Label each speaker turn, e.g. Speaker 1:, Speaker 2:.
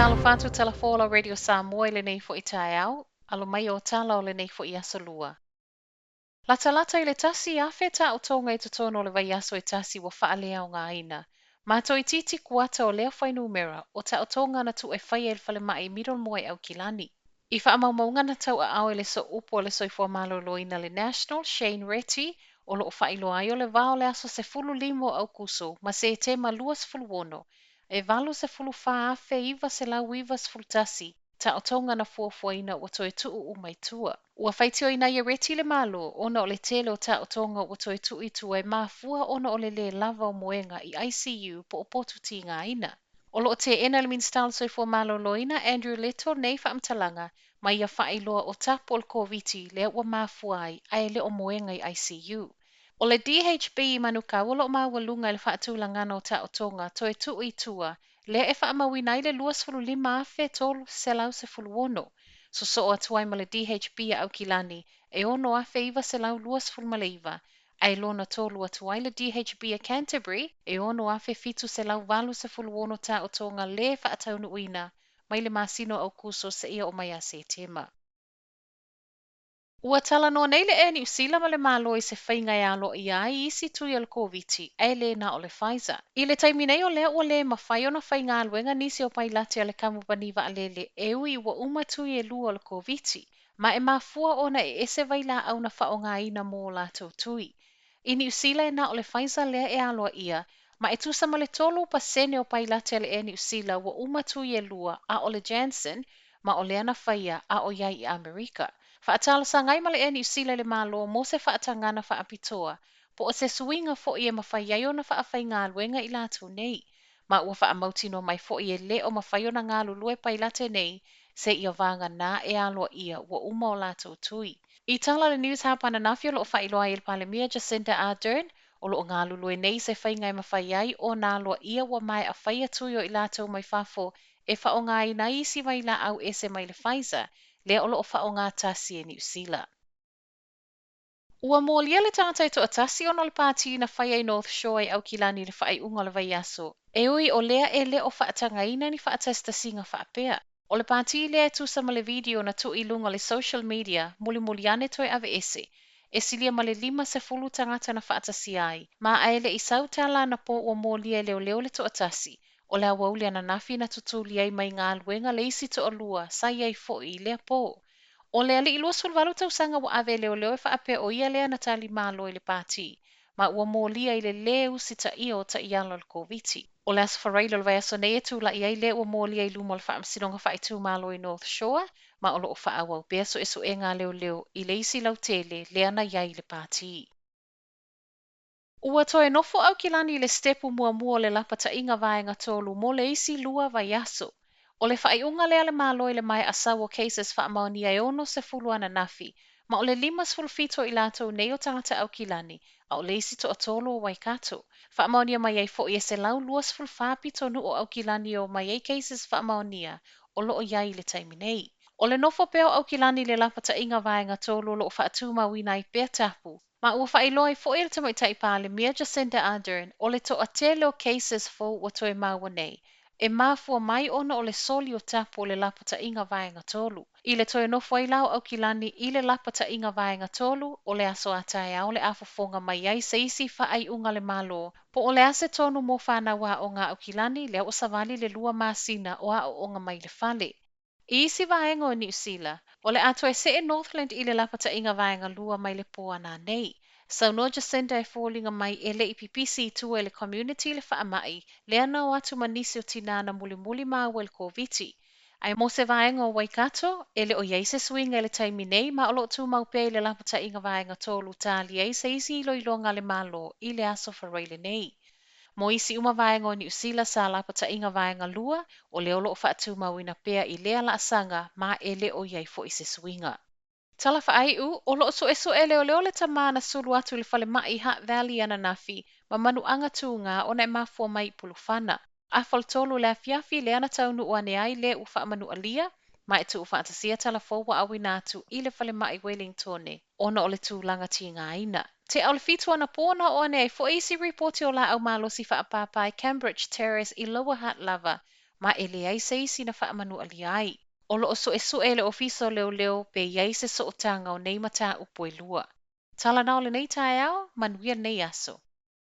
Speaker 1: Talofa atu Tala Fou o Radio Samoa i lenei foi taeao, alo mai o tala o lenei foi aso lua. Latalata i le 1,000 taotoga i totonu o le vaiaso e tasi ua faaleaogaina. Ma toeitiiti kuata o lea fuainumera o taotoga na tuu e faia i le falemai i Middlemore i Aukilani. I faamaumauga na tauaao e le Sooupu o le Soifua Maloloina le National, Shane Reti, o loo faailoa ai o le vā o le aso 15 o Aukuso ma Setema 26, e 84,991 taotoga na fuafuaina ua toe tuu uma i tua. Ua faitioina ai e Reti le Malo ona o le tele o taotoga ua toe tuu i tua e mafua ona o le lē lava o moega i ICU po o potu tigaina. O loo teena e le Minisita o le Soifua Maloloina Andrew Little nei faamatalaga ma ia faailoa o tapu o le Koviti lea ua mafua ai ae le o moega i ICU. O le DHB i Manukau o loo maualuga i le faatulagana o taotoga toe tuu i tua lea e faamauina ai le 25,316. Sosoo atu ai ma le DHB a Aukilani e 6,929 ae lona tolu atu ai le DHB a Canterbury e 6,786 taotoga lē faataunuuina mai le masina o Aukuso seia oo mai ia Setema. Ua talanoa nei le Air Niu Sila ma le Malo i se faiga e aloaia ai isi tui o le Koviti ae le na o le Pfizer. I le taimi nei o lea ua le mafai ona faigaluega nisi o pailate a le kamupani vaalele e ui ua uma tui e lua o le Koviti, ma e mafua ona e ese vailaau na faaaogaina mo latou tui. I Niu Sila e na o le Pfizer lea e aloaia, ma e tusa ma le 3% o pailate a le Air Niu Sila ua uma tui e lua a o le Janssen ma o lea na faia a o iai i Amerika. Faatalosaga ai ma le Air Niu Sila i le Malo mo se faatagana faapitoa po o se suiga foi e mafai ai ona faafaigaluega i latou nei. Ma ua faamautinoa mai foi e le o mafai ona galulue pailate nei seia vagana e aloaia ua uma o latou tui. I tala le News Hub ananafi o loo faailoa ai e le Palemia Jacinda Ardern o loo galulue nei se faiga e mafai ai ona aloaia ua maea faia tui o i latou mai fafo e faaaogaina ai isi vailaau ese mai le Pfizer lea o loo faaaoga tasi e Niu Sila. Ua molia le tagata e toatasi ona o le pātī na faia i North Shore i Aukilani i le faaiuga o le vaiaso. E ui o lea e le o faatagaina ni faatasitasiga faapea. O le pātī lea e tusa ma le video na tuu i luga o le social media mulimuli ane toe aveese. E silia ma le 50 tagata na faatasia ai. Ma ae le i sau tala anapo ua molia e leoleo le toatasi. O le aoauli ananafi na tutuli ai mai galuega le isi toalua sa i ai foi i lea pō. O le alii 28 tausaga ua ave e leoleo e faapea o ia lea na talimalo i le pātī. Ma ua molia i le lē usitaia o taiala o le Koviti. O le aso Faraile o le vaiaso nei e tula'i ai le ua molia i luma o le faamasinoga faaitumalo i North Shore ma o loo faaauau pea suesuega a leoleo i le isi lautele lea na i ai i le pātī. Ua toe nofo Aukilani i le sitepu muamua o le lapataiga vaega tolu mo le isi 2 vaiaso. O le faaiuga lea a le Malo i le maea sau o cases faamaonia e 60 ananafi, ma o le 57 o i latou nei o tagata Aukilani, a o le isi toatolu o Waikato. Faamaonia mai ai foi e 124 pitonuu o Aukilani o mai ai cases faamaonia o loo i ai i le taimi nei. O le nofo pea o Aukilani i le lapataiga vaega tolu o loo faatumauina ai pea tapu. Ma ua faailoa ai foi e le tamaitai Palemia Jacinda Ardern o le toatele o cases fou ua toe maua nei. E mafua mai ona o le soli o tapu o le lapataiga vaega tolu. I le toe nofo ai la o Aukilani i le lapataiga vaega tolu o le aso a taeao le afofoga mai ai se isi faaiuga a le Malo po o le a se tonu mo fanau aoga a Aukilani lea ua savali le 2 masina o aoaoga mai le fale. I isi vaega o Niu Sila, o le a toe see Northland i le lapataiga vaega lua mai le pō ananei. Saunoa Jacinda e foliga mai e le i pipisi i tua i le community le faamai lea na o atu ma nisi o tinā na mulimuli maua i le Koviti. Ae mo se vaega o Waikato, e le o i ai se suiga i le taimi nei ma o loo tumau pea i le lapataiga vaega tolu tali ai se isi iloiloga a le Malo i le aso Faraile nei. Mo isi uma vaega o Niu Sila sa lapataiga vaega lua, o lea o loo faatumauina pea i lea laasaga ma e le o i ai foi se suiga. Tala faaiu, o loo suesue leoleo le tamā na sulu atu i le falemai Hutt Valley ananafi ma manuaga tūgā ona e mafua mai i Pulufana. Afa o le 3 le afiafi lea na taunuu ane ai le ua faamanualia ma e tuu faatasia tala fou ua auina atu i le falemai Wellingtone ona o le tulaga tigaina. Te au le 7 anapō na oo ane ai foi isi ripoti o laau malosi faapāpā i Cambridge Terrace i Lower Hutt lava. Ma e leai se isi na faamanualia ai. O lo o suesue e le Ofisa o Leoleo pe i ai se sootaga o nei mataupu e lua. Tala na o lenei taeao, manuia lenei aso.